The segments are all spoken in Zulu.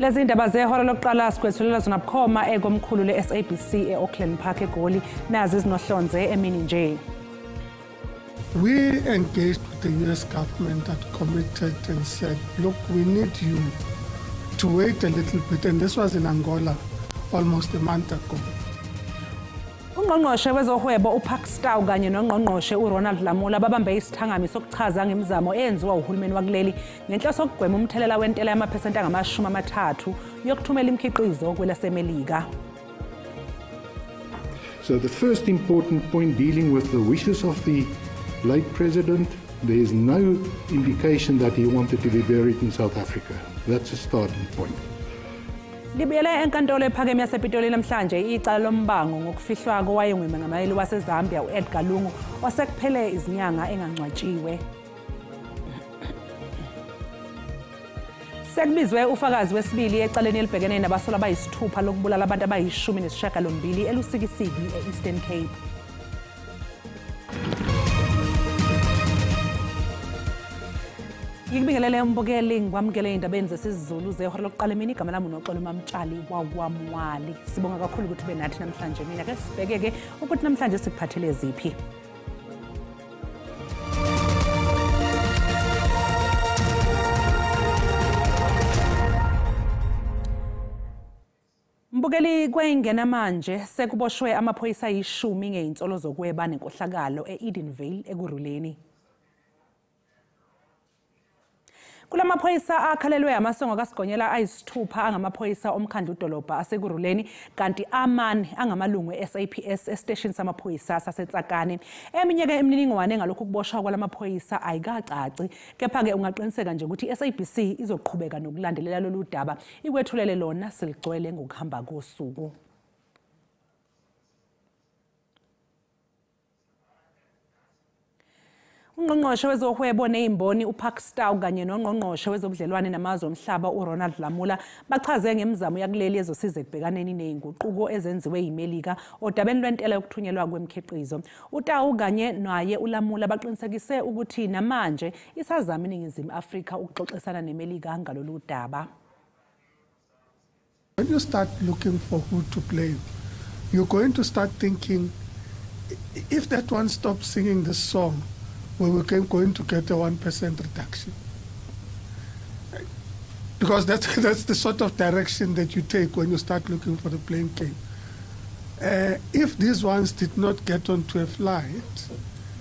Lezi ndaba zehora lokuqala sikwethulela zona bukhoma ekomkhulu le-SABC e-Auckland Park eGoli, nazi izinohlonze emini nje. We engaged with the US government that committed and said, look, we need you to wait a little bit. And this was in Angola almost a month ago. Ungqongqoshe wezohwebo uParks Tau kanye nongqongqoshe uRonald Lamola babambe isithangami sokuchaza ngemizamo eyenziwa uhulumeni wakuleli ngenhloso yokugwema umthelela wentela yamaphesenti angama-30 yokuthumela imikhiqizo kwelaseMelika. So the first important point dealing with the wishes of the late president, there is no indication that he wanted to be buried in South Africa. That's a starting point. Libuyele enkantolo ephakeme yasePitoli namhlanje icala lombango ngokufihlwa kowayengumengameli waseZambia uEdgar Lungu osekuphele izinyanga engangcwatshiwe. Sekubizwe ufakazi wesibili ecaleni elibhekene nabasolwa abayisithupha lokubulala abantu abayi-18 eLusikisiki e-Eastern Cape. Ngikubingelele umbukeli, ngikwamukele ey'ndabeni zesiZulu zehora lokuqala emini. Igama lami uNoxolo Mamtshali wakwaMwali. Sibonga kakhulu ukuthi ube nathi namhlanje. Mina ke sibheke-ke ukuthi namhlanje sikuphathele ziphi. Mbukeli, kwengena manje sekuboshwe amaphoyisa ayi-10 ngezinsolo zokweba nenkohlakalo e-Edenvale eKurhuleni. Kulamaphoyisa akhalelwe amasongo kaSigonyela ayisithupha angamaphoyisa omkhandlu dolobha aseKurhuleni, kanti amane angamalungu e-SAPS esiteshini samaphoyisa saseTsakane. Eminyaka emininingwane ngalokhu kuboshwa kwalamaphoyisa ayikacaci, kepha-ke ungaqiniseka nje ukuthi i-SABC izoqhubeka nokulandelela lolu daba, ikwethulele lona seligcwele ngokuhamba kosuku. Ungqongqoshe wezohwebo nezimboni uParks Tau kanye nongqongqoshe wezobudlelwane namazwe omhlaba uRonald Lamola bachaze ngemizamo yakuleli ezosiza ekubhekaneni nezinguquko ezenziwe yiMelika odabeni lwentela yokuthunyelwa kwemikhiqizo. UTau kanye naye uLamola baqinisekise ukuthi namanje isazama iNingizimu Afrika ukuxoxisana neMelika ngalolu daba. When you start looking for who to blame, you're going to start thinking, if that one stops singing this song, we were going to get a 1% reduction. Because that's the sort of direction that you take when you start looking for the blame game. If these ones did not get onto a flight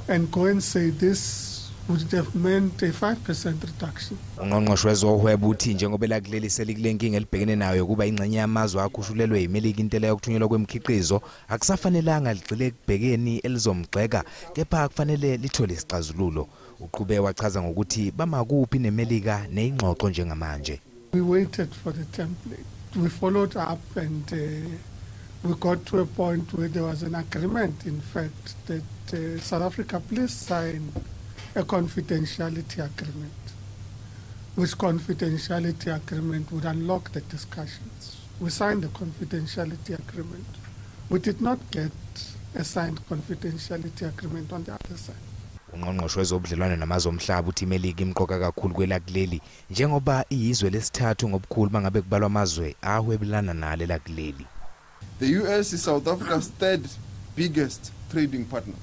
and go and say this would have meant a 5% reduction. Ungqongqoshe wezohwebo uthi njengoba elakuleli selikule nkinga elibhekene nayo kuba ingxenye yamazwe akhushulelwe yiMelika intela yokuthunyelwa kwemikhiqizo, akusafanelanga ligxile ekubhekeni elizomgxeka, kepha kufanele lithole isixazululo. Uqhube wachaza ngokuthi bamakuphi neMelika neyingxoxo njengamanje. We waited for the template. We followed up and we got to a point where there was an agreement, in fact, that South Africa please sign a confidentiality agreement, which confidentiality agreement would unlock the discussions. We signed the confidentiality agreement. We did not get a signed confidentiality agreement on the other side. Ungqongqoshe wezobudlelwane namazwe omhlaba uthi iMelika imqoka kakhulu kwelakuleli njengoba iyizwe lesithathu ngobukhulu mangabe kubalwa amazwe ahwebelana nalo elakuleli. The US is South Africa's third biggest trading partner,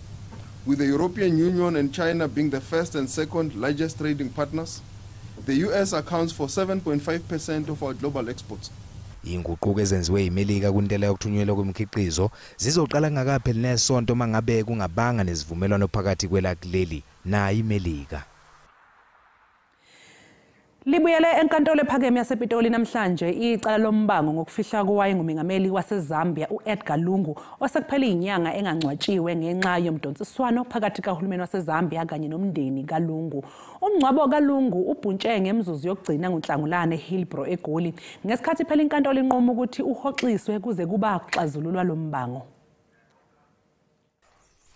with the European Union and China being the first and second largest trading partners. The US accounts for 7.5% of our global exports. Inguquko ezenziwe yiMelika kwintela yokuthunyelwa kwemikhiqizo zizoqala ngakapheli nesonto mangabe kungabanga nesivumelwano phakathi kwelakuleli nayo iMelika. Libuyele enkantolo ephakeme yasePitoli namhlanje icala lombango ngokufihla kowayengumengameli waseZambia uEdgar Lungu osekuphele inyanga engangcwatshiwe ngenxa yomdonsiswano phakathi kahulumeni waseZambia kanye nomndeni kaLungu. Umngcwabo kaLungu ubhuntshe ngemzuzu yokugcina ngoNhlangulana eHillbrow eGoli ngesikhathi phela inkantolo inquma ukuthi uhoxiswe kuze kuba kuxazululwa lombango.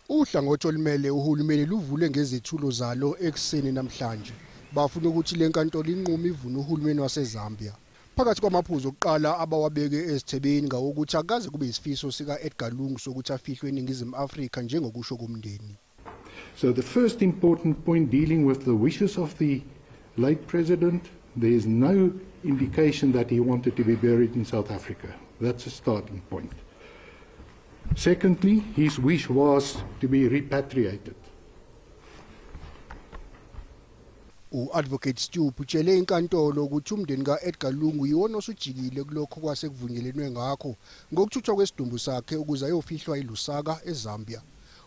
Uhlangothi olumele uhulumeni luvule ngezethulo zalo ekuseni namhlanje. Bafuna ukuthi le nkantolo inqume ivune uhulumeni waseZambia. Phakathi kwamaphuzu okuqala abawabeke ezithebeni ngawokuthi akaze kube isifiso sika-Edgar Lungu sokuthi afihlwe eNingizimu Afrika njengokusho komndeni. So the first important point dealing with the wishes of the late president, there is no indication that he wanted to be buried in South Africa. That's a starting point. Secondly, his wish was to be repatriated. U-Advocate Stoop utshele inkantolo ukuthi umndeni ka-Edgar Lungu yiwona osujikile kulokho kwasekuvunyelenwe ngakho ngokuthuthwa kwesidumbu sakhe ukuze ayofihlwa eLusaka eZambia.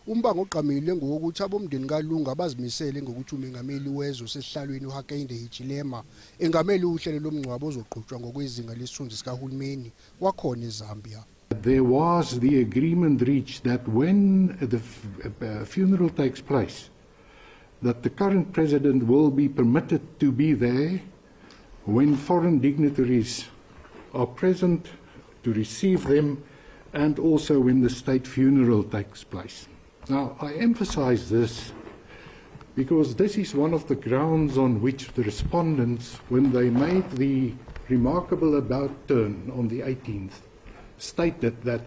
Umbango ogqamile ngowokuthi abomndeni kaLungu abazimisele ngokuthi umengameli wezwe osesihlalweni uHakainde Hichilema engamele uhlelo lomngcwabo ozoqhutshwa ngokwezinga lesithunzi sikahulumeni wakhona eZambia. There was the agreement reached that when the funeral takes place, that the current president will be permitted to be there when foreign dignitaries are present to receive them, and also when the state funeral takes place. Now, I emphasize this because this is one of the grounds on which the respondents, when they made the remarkable about turn on the 18th, stated that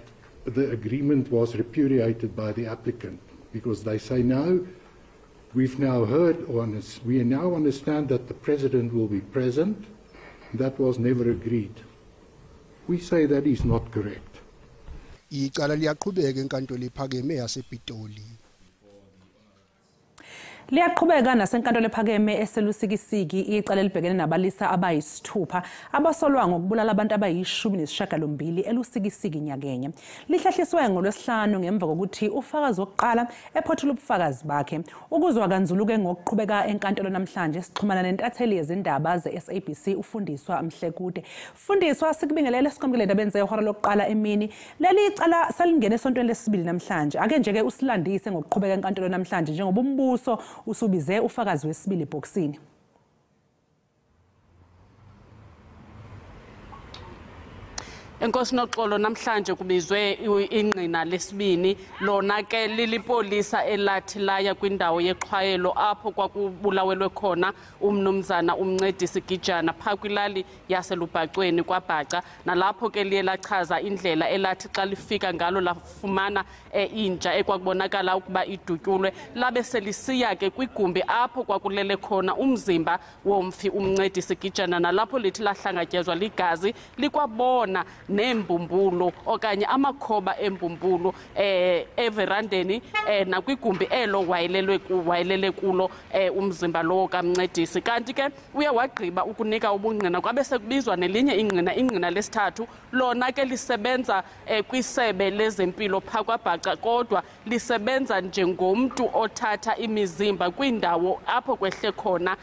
the agreement was repudiated by the applicant, because they say now, we've now heard, or we now understand that the president will be present. That was never agreed. We say that is not correct. Icala liyaqhubeka enkantolo ephakeme yasePitoli. Liyaqhubeka nasenkantolo ephakeme eseLusikisiki icala elibhekene nabalisa abayisithupha abasolwa ngokubulala abantu abayi-18 eLusikisiki nyakenye. Lihlehliswe ngoLwesihlanu ngemva kokuthi ufakazi wokuqala ephothula ubufakazi bakhe. Ukuzwa kanzulu-ke ngokuqhubeka enkantolo namhlanje sixhumana nentatheli yezindaba ze-SABC uFundiswa Mhlekude. Fundiswa, sikubingelele, sikwamukele endabeni zehora lokuqala emini. Leli icala salingene esontweni lesibili namhlanje. Ake nje-ke usilandise ngokuqhubeka enkantolo namhlanje njengoba umbuso usubize ufakazi wesibili ebhokisini. Enkosi Noxolo, namhlanje kubizwe ingqina lesibini, lona ke lilipolisa elathi laya kwindawo yexhwayelo apho kwakubulawelwe khona umnumzana uMncedisi Gijana phaa kwilali yaseLubhacweni kwaBhaca, nalapho ke liye lachaza indlela elathi xa lifika ngalo lafumana inja ekwakubonakala ukuba idutyulwe, labe selisiya ke kwigumbi apho kwakulele khona umzimba womfi uMncedisi Gijana, nalapho lithi lahlangatyezwa ligazi likwabona nembumbulo okanye amakhoba embumbulo everandeni nakwigumbi elo wayelele kulo umzimba lowo kaMncedisi. Kanti ke uye wagqiba ukunika ubungqina kwabe sekubizwa nelinye ingqina lesithathu, lona ke lisebenza kwisebe lezempilo phaa kwaBhaca, kodwa lisebenza njengomntu othatha imizimba kwindawo apho kwehle khona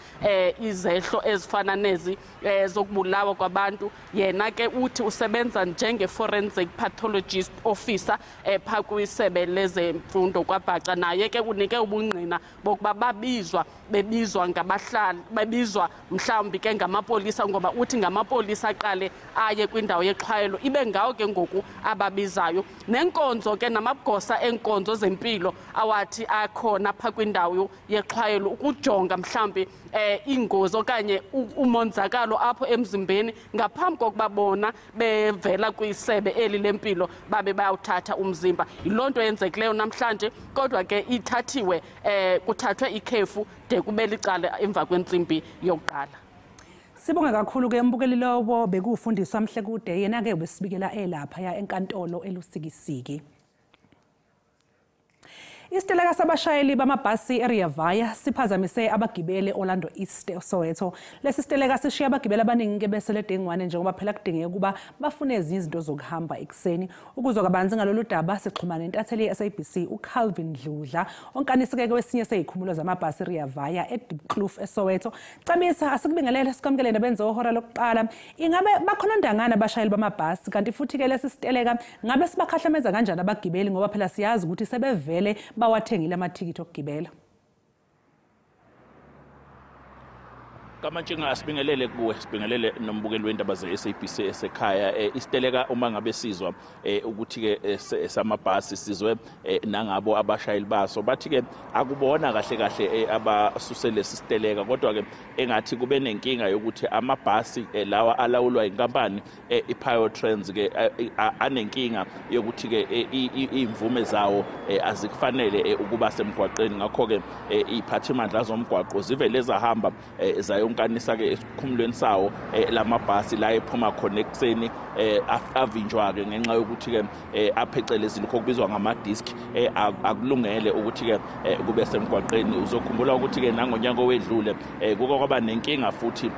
izehlo ezifana nezi zokubulawa kwabantu. Yena ke uthi usebenza njenge-forensic pathologist officer phaa kwisebe lezemfundo kwaBhaca, naye ke unike ubungqina bokuba bebizwa ngabahlali, bebizwa mhlawumbi ke ngamapolisa, ngoba uthi ngamapolisa aqale aye kwindawo yexhwayelo, ibe ngawo ke ngoku ababizayo. Nenkonzo ke namagosa enkonzo zempilo awathi akhona phaa kwindawo yexhwayelo ukujonga mhlawumbi ingozi okanye umonzakalo apho emzimbeni ngaphambi kokuba bona bevela kwisebe eli lempilo babe bayawuthatha umzimba. Yiloo nto yenzekileyo namhlanje, kodwa ke ithathiwe, kuthathwe ikhefu de kube licala emva kwentsimbi yokuqala. Sibonge kakhulu ke mbukeli lowo bekuFundiswa Mhlekude, yena ke ubesibikela elaphaya enkantolo eLusikisiki. Isiteleka sabashayeli bamabhasi eRea Vaya siphazamise abagibeli Orlando East eSoweto. Lesi siteleka sishiya abagibeli abaningi ke besele dengwane njengoba phela kudingeka ukuba bafune ezinye izinto zokuhamba ekuseni. Ukuzwa kabanzi ngalolu daba sixhumana nentatheli ye-SABC uCalvin Dludla onkaniseke kwesinye sezikhumulo zamabhasi eRea Vaya eDiepkloof eSoweto. Cebisa, asikubingelele, sikwamukele endabeni zehora lokuqala. Ingabe bakhona ndangana abashayeli bamabhasi, kanti futhi ke lesi siteleka ngabe sibakhahlameza kanjani abagibeli, ngoba phela siyazi ukuthi sebevele bawathengile amathikithi okugibela? Kamantshinga, asibingelele kuwe, sibingelele nombukeli wendaba ze-SABC esekhaya. Isiteleka uma ngabe sizwa ukuthi ke samabhasi sizwe nangabo abashayeli baso, bathi ke akubona kahle kahle abasuse lesi siteleka, kodwa ke engathi kube nenkinga yokuthi amabhasi lawa alawulwa inkampani iPiotrans ke anenkinga yokuthi ke imvume zawo azikufanele ukuba semgwaqeni. Ngakho ke iphathimandla zomgwaqo zivele zahamba ayonkanisa ke esikhumulweni sawo lamabhasi la ephuma khona ekuseni avinjwa ke ngenxa yokuthi ke aphecelezi lokho kubizwa ngama disc akulungele ukuthi ke kube semgwaqeni. Uzokhumbula ukuthi ke nangonyaka owedlule kuke kwaba nenkinga futhi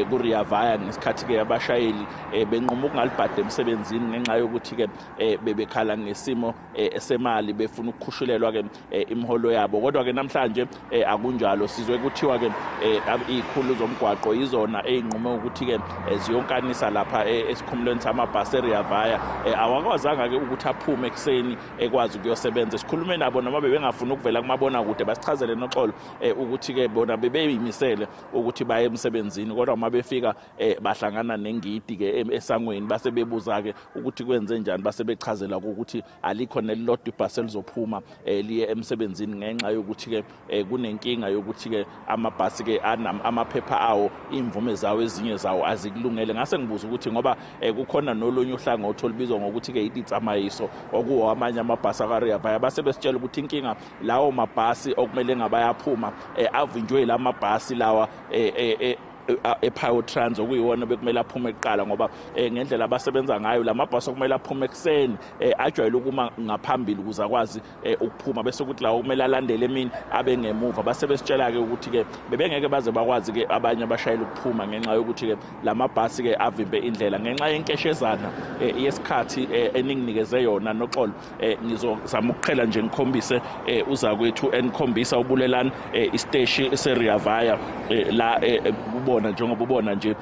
ku Rea Vaya ngesikhathi ke abashayeli benquma ukungalibhada emsebenzini ngenxa yokuthi ke bebekhala ngesimo semali befuna ukukhushulelwa ke imiholo yabo. Kodwa ke namhlanje akunjalo, sizwe kuthiwa ke izikhulu zomgwaqo izona ezinqume ukuthi ke ziyonkanisa lapha esikhumulweni samabhasi eRea Vaya. Awakwazanga ke ukuthi aphume ekuseni ekwazi ukuyosebenza. Sikhulume nabo noma bebengafuni ukuvela kumabona kude, basichazele noxolo ukuthi ke bona bebeyimisele ukuthi baye emsebenzini, kodwa uma befika bahlangana nengidi ke esangweni, base bebuza ke ukuthi kwenze njani, base bechazela ukuthi alikho nelilodwa ibhasi elizophuma liye emsebenzini ngenxa yokuthi ke kunenkinga yokuthi ke amabhasi ke amaphepha awo imvume zawo ezinye zawo azikulungele. Ngase ngibuza ukuthi ngoba kukhona nolonye uhlangothi olubizwa ngokuthi ke ititsamayiso okuwo amanye amabhasi akaRea Vaya, base besitshela ukuthi inkinga lawo mabhasi okumele ngabayaphuma avinjwe lamabhasi lawa ePiotrans okuyiwona bekumele aphume kuqala, ngoba ngendlela abasebenza ngayo lamabhasi okumele aphume ekuseni ajwayele ukuma ngaphambili ukuze akwazi ukuphuma, bese kuthi lawo kumele alandele emini abe ngemuva. Base besitshela ke ukuthi ke bebengeke baze bakwazi ke abanye abashayeli ukuphuma ngenxa yokuthi ke lamabhasi ke avimbe indlela ngenxa yenkeshezana yesikhathi eninginikeze yona noxolo. Ngizozama ukuqhela nje ngikhombise uzakwethu enikhombisa ubulelani isiteshi seRea Vaya la ubona njengoba ubona nje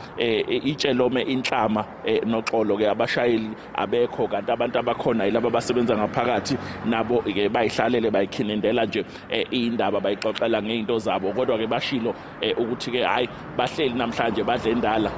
itshelome inhlama noxolo ke abashayeli abekho, kanti abantu abakhona yilabo abasebenza ngaphakathi nabo ke bayihlalele bayikhinindela nje indaba bayixoxela ngeinto zabo. Kodwa ke bashilo ukuthi ke hayi bahleli namhlanje badle indala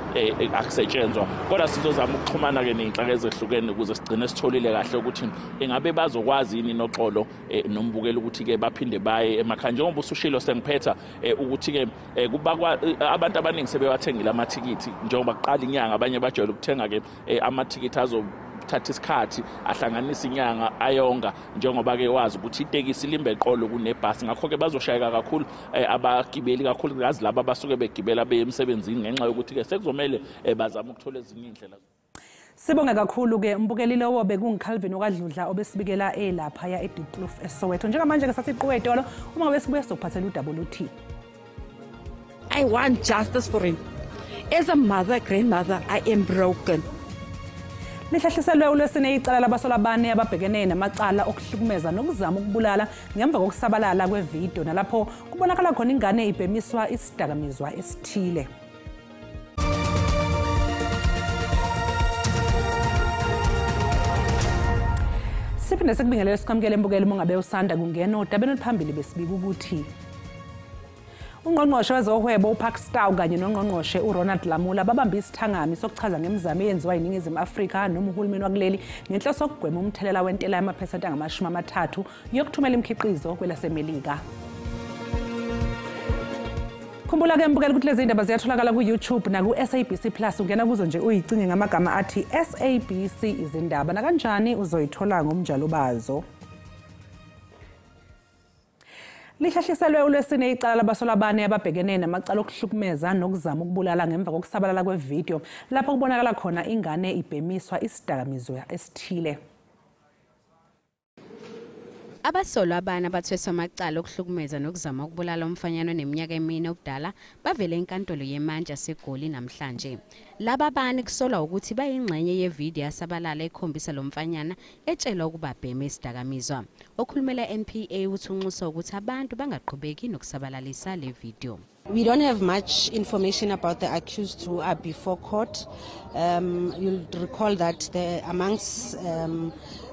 akusetshenzwa. Kodwa sizozama ukuxhumana ke nezinhlaka ezehlukene ukuze sigcine sitholile kahle ukuthi ingabe bazokwazi yini noxolo nombukelo ukuthi ke baphinde baye emakhaya. Njengoba usushilo sengiphetha ukuthi ke kuba abantu abaningi sebewathengile amathikithi njengoba kuqala inyanga, abanye bajwayele ukuthenga ke amathikithi azothatha isikhathi ahlanganisa inyanga ayonga, njengoba ke wazi ukuthi itekisi limbe eqolo kunebhasi. Ngakho ke bazoshayeka kakhulu abagibeli, kakhulukazi laba abasuke begibela beye emsebenzini ngenxa yokuthi ke sekuzomele bazame ukuthola ezinye indlela. Sibonge kakhulu ke mbukeli lowo bekunguCalvin okaDludla obesibikela elaphaya eDiepkloof eSoweto. Njengamanje ke sasiqwe etolo, uma ngabe sibuye sokuphathela udaba oluthi I want justice for him. As a mother, grandmother, I am broken. Lihlahliselwe uLwesine icala labasolwa abane ababhekene namacala okuhlukumeza nokuzama ukubulala ngemva kokusabalala kwevidiyo nalapho kubonakala khona ingane ibhemiswa isidakamizwa esithile. Siphinde sikubingelele sikwamukele mbukeli uma ngabe usanda kungena odabeni oluphambili besibika ukuthi Ungqongqoshe wezohwebo uParks Tau kanye nongqongqoshe uRonald Lamola babambe isithangami sokuchaza ngemizamo eyenziwa yiNingizimu Afrika noma uhulumeni wakuleli ngenhloso yokugwema umthelela wentela yamaphesenti angama-30 yokuthumela imikhiqizo kwelaseMelika. Khumbula ke mbukeli ukuthi lezi ndaba ziyatholakala ku-YouTube naku-SABC Plus. Ungena kuzo nje uyicinge ngamagama athi SABC izindaba, nakanjani uzoyithola ngomnjalo bazo. Lihlahliselwe uLwesine icala labasolwa abane ababhekene namacala okuhlukumeza nokuzama ukubulala ngemva kokusabalala kwevidiyo lapho kubonakala khona ingane ibhemiswa isidakamizwa esithile. Abasolwa abane abathweswa amacala okuhlukumeza nokuzama ukubulala umfanyana oneminyaka emine obudala bavele enkantolo yemantshi yaseGoli namhlanje. Laba bane kusolwa ukuthi bayingxenye yevidiyo yasabalala ekhombisa lo mfanyana etshelwa ukuba abheme isidakamizwa. Okhulumela NPA uthi unxusa ukuthi abantu bangaqhubeki nokusabalalisa le vidiyo. We don't have much information about the accused who are before court. You'll recall that amongst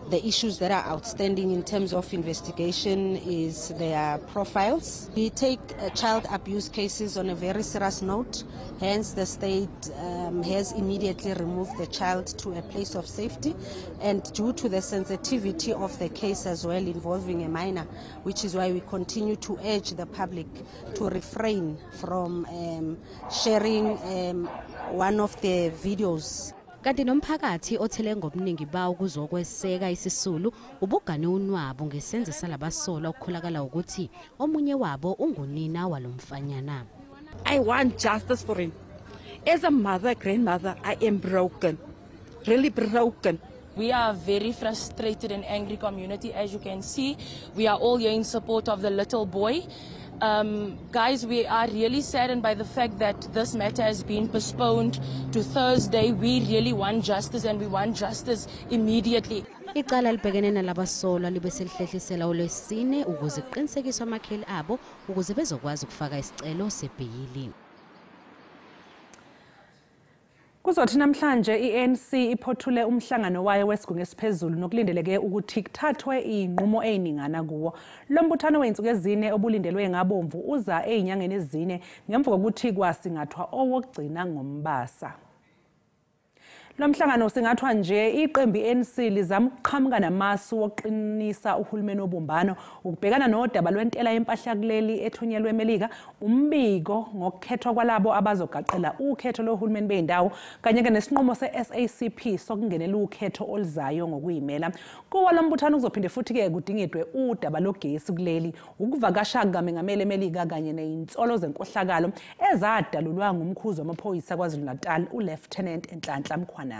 the issues that are outstanding in terms of investigation is their profiles. We take child abuse cases on a very serious note. Hence, the state has immediately removed the child to a place of safety, and due to the sensitivity of the case as well involving a minor, which is why we continue to urge the public to refrain from sharing one of the videos. Kanti nomphakathi othele ngobuningi bawo kuzokweseka isisulu ubugane unwabo ngesenzo salabasolwa okukholakala ukuthi omunye wabo ungunina walomfanyana. I want justice for him. As a mother, grandmother, I am broken, really broken. We are a very frustrated and angry community, as you can see. We are all here in support of the little boy. Guys, we are really saddened by the fact that this matter has been postponed to Thursday. We really want justice, and we want justice immediately. Icala libhekene nalabasolwa libe selihlehlisela uLwesine ukuze kuqinisekiswe amakheli abo ukuze bezokwazi ukufaka isicelo sebheyili. Kuzothi namhlanje i-ANC iphothule umhlangano wayo wesigungu esiphezulu nokulindeleke ukuthi kuthathwe izinqumo eziningana kuwo. Lo mbuthano wezinsuku ezine obulindelwe ngabomvu uza ezinyangeni ezine ngemva kokuthi kwasingathwa owokugcina ngoMbasa. Lo mhlangano usingathwa nje iqembu i-ANC lizama ukuqhamuka namasu wokuqinisa uhulumeni wobumbano ukubhekana nodaba lwentela yempahla kuleli ethunyelwe eMelika, umbiko ngokukhethwa kwalabo abazogaqela ukhetho lohulumeni bendawo kanye ke nesinqumo se-SACP sokungenela ukhetho oluzayo ngokuyimela. Kuwo lo mbuthano kuzophinde futhi ke kudingidwe udaba logesi kuleli, ukuvakasha kukamengameli eMelika kanye nezinsolo zenkohlakalo ezadalulwa ngumkhuzi wamaphoyisa KwaZulu-Natal uLieutenant Nhlanhla Mkhwanazi.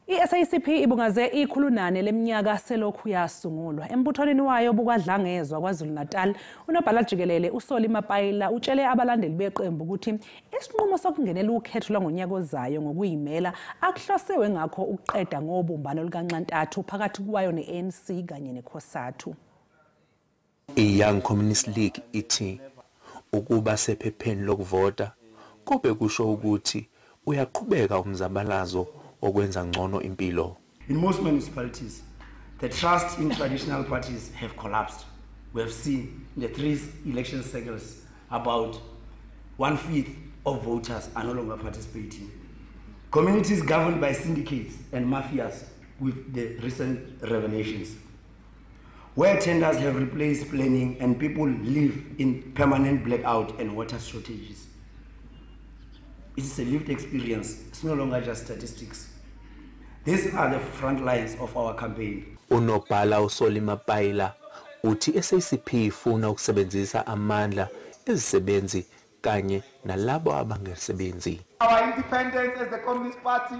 I-SACP ibungaze 400 leminyaka selokhu yasungulwa. Embuthwaneni wayo obukwadlangezwa KwaZulu-Natal, unobhala jikelele uSoli Mapaila utshele abalandeli beqembu ukuthi isinqumo sokungenela ukhetho lwangonyaka ozayo ngokuyimela akuhlosiwe ngakho ukuqeda ngobumbano lukanxantathu phakathi kwayo ne-ANC kanye neCOSATU. I-Young Communist League ithi ukuba sephepheni lokuvota kube kusho ukuthi uyaqhubeka umzabalazo okwenza ngcono impilo. In most municipalities, the trust in traditional parties have collapsed. We have seen in the 3 election cycles about 1/5 of voters are no longer participating. Communities governed by syndicates and mafias with the recent revelations, where tenders have replaced planning and people live in permanent blackout and water shortages. It's a lived experience. It's no longer just statistics. These are the front lines of our campaign. Unobhala uSoli Mapaila uthi SACP ifuna ukusebenzisa amandla ezisebenzi kanye nalabo abangasebenzi. Our independence as the Communist Party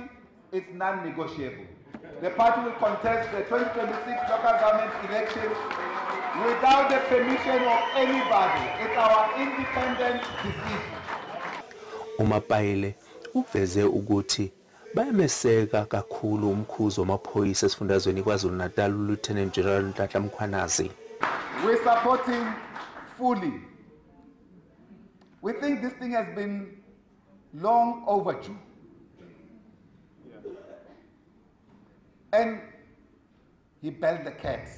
is non-negotiable. The party will contest the 2026 local government elections without the permission of anybody. It's our independent decision. uMapaile uveze ukuthi bayameseka kakhulu umkhuzi wamaphoyisa esifundazweni KwaZulu-Natal uLieutenant General Nhlanhla Mkhwanazi. We support him fully. We think this thing has been long overdue. And he belled the cat.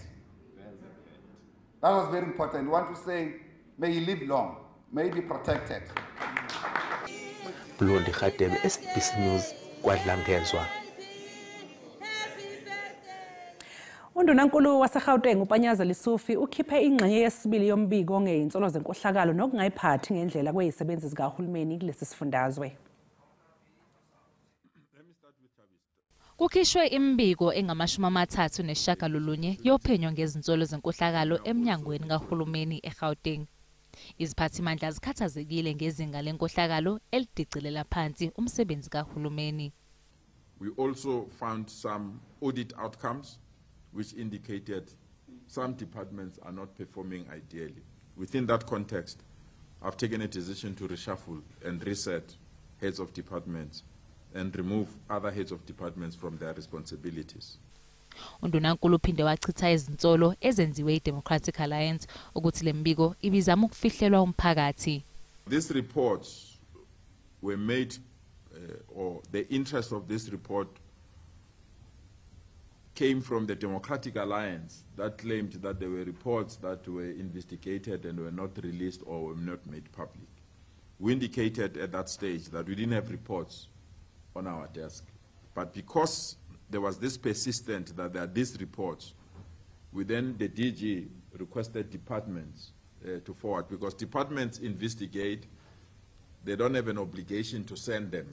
That was very important. We want to say, may he live long, may he be protected. Blondie Khatebe, SABC News, KwaDlangezwa. Undunankulu waseGauteng uPanyaza Lesufi ukhiphe ingxenye yesibili yombiko ngezinsolo zenkohlakalo nokungayiphathi ngendlela kwezisebenzi zikahulumeni kulesi sifundazwe. Kukhishwe imbiko engama-39 yophenyo ngezinsolo zenkohlakalo emnyangweni kahulumeni eGauteng. Iziphathimandla zikhathazekile ngezinga lenkohlakalo elidicilela phansi umsebenzi kahulumeni. We also found some audit outcomes which indicated some departments are not performing ideally. Within that context, I've taken a decision to reshuffle and reset heads of departments and remove other heads of departments from their responsibilities. Undunankulu uphinde wachitha izinsolo ezenziwe iDemocratic Alliance ukuthi lembiko ibizama ukufihlelwa umphakathi. These reports were made or the interest of this report came from the Democratic Alliance that claimed that there were reports that were investigated and were not released or were not made public. We indicated at that stage that we didn't have reports on our desk. But because there was this persistent that there are these reports, we then, the DG requested departments to forward, because departments investigate, they don't have an obligation to send them.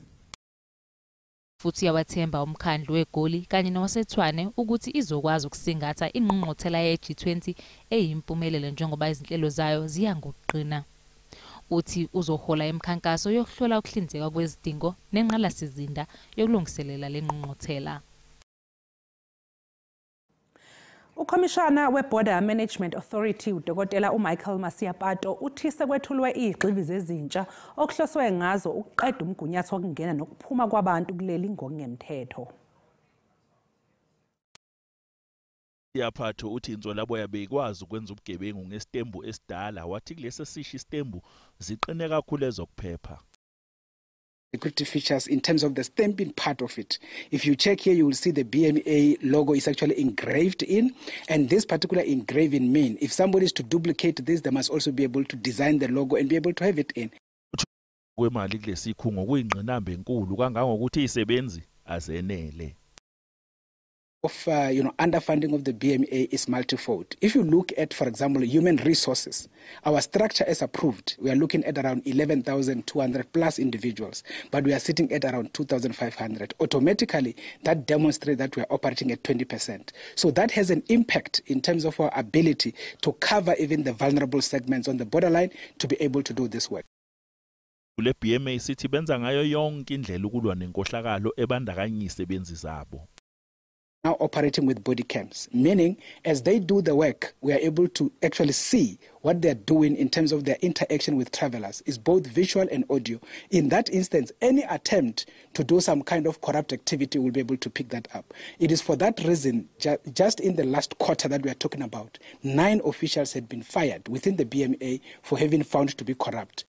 Futhi uyawathemba umkhandlu weGoli kanye nowaseTshwane ukuthi izokwazi ukusingatha ingqungquthela ye-G20 eyimpumelelo njengoba izinhlelo zayo ziya ngokuqina. Uthi uzohola imikhankaso yokuhlola ukuhlinzekwa kwezidingo nengqalasizinda yokulungiselela le ngqungquthela. Ukhomishana we-Border Management Authority uDokotela uMichael Masiapato uthi sekwethulwe izigxivizo ezintsha okuhloswe ngazo ukuqeda umgunyathi wokungena nokuphuma kwabantu kuleli ngokungemthetho. Masiapato uthi inswelaboya beyikwazi ukwenza ubugebengu ngesitembu esidala, wathi kulesi sisho isitembu ziqine kakhulu ezokuphepha. Security features in terms of the stamping part of it. If you check here, you will see the BMA logo is actually engraved in, and this particular engraving means if somebody is to duplicate this, they must also be able to design the logo and be able to have it in. Kwemali kulesikhungo kuyingqinamba enkulu kangangokuthi izisebenzi azenele. Of underfunding of the BMA is multifold. If you look at, for example, human resources, our structure is approved. We are looking at around 11,200 plus individuals, but we are sitting at around 2,500. Automatically, that demonstrates that we are operating at 20%. So that has an impact in terms of our ability to cover even the vulnerable segments on the borderline to be able to do this work. Le BMA sithi benza ngayo yonke indlela ukulwa nenkohlakalo ebandakanya izisebenzi zabo. Now operating with body cams, meaning as they do the work, we are able to actually see what they're doing in terms of their interaction with travelers. It's both visual and audio. In that instance, any attempt to do some kind of corrupt activity will be able to pick that up. It is for that reason, just in the last quarter that we are talking about, 9 officials had been fired within the BMA for having found to be corrupt.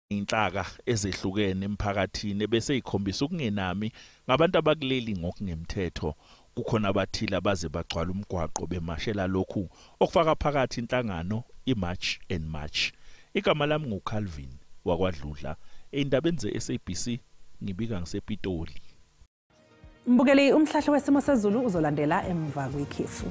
Inhlaka ezehlukene emphakathini bese ikhombisa ukungenami ngabantu abakuleli ngokungemthetho. Kukhona abathile abaze bagcwala umgwaqo bemashela lokhu okufaka phakathi inhlangano iMarch and March. Igama lami nguCalvin wakwaDludla, endabeni ze-SABC ngibika ngisePitoli. Mbukeli, umhlahlo wesimo sezulu uzolandela emva kwekhefu.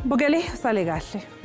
Mbukeli, usale kahle.